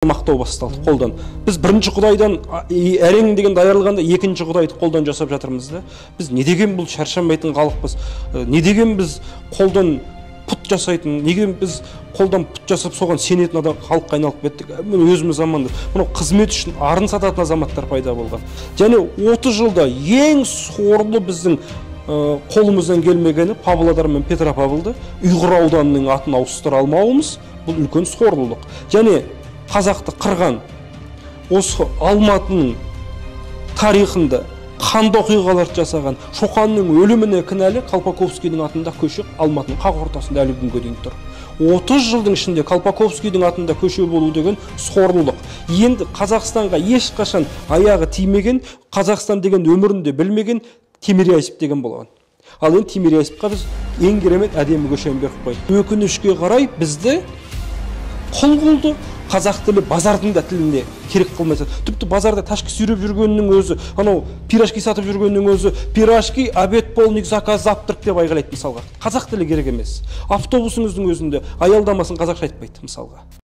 Мақтау басталды қолдан. Біз бірінші құдайдан әрең дегенде айырылғанда, екінші құдайды қолдан жасап жатырмыз да. Біз не деген бұл шаршамайтын халықпыз, не деген біз қолдан пұт жасайтын, неге біз қолдан пұт жасап соған сенетін адам халыққа айналып кеттік. Міне, өзіміз заманда мынау қызмет үшін арын сататын азаматтар пайда болған. Және 30 жылда ең сорлы біздің қолымыздан келмегені Павлодар мен Петропавлды, Ұйғыр ауданының атын ауыстыра алмауымыз, бұл үлкен сорлылық. Және қазақты қырған осы Алматының тарихында қанды оқиғаларды жасаған, Шоқанның өліміне кінәлі Колпаковскийдің атында көше Алматының қақ ортасында әлі күнге дейін тұр. 30 жылдың ішінде Колпаковскийдің атында көше болу деген сорлылық. Енді Қазақстанға ешқашан аяғы тимеген, Қазақстан деген өмірінде білмеген Тимирязев деген болған. Ал енді Тимирязевқа біз ең керемет әдемі көшені беріп қойдық. Өкінішке қарай, бізді құл қылды. Қазақ тілі базардың да тіліне керек қылмай жатыр. Тіпті базарда ташки сүйреп жүргеннің өзі, анау пирожки сатып жүргеннің өзі «пирожки, обед полник, заказ, завтрак» деп айғайлайды мысалға. Қазақ тілі керек емес. Автобусыңыздың өзінде аялдамасын қазақша айтпайды мысалға.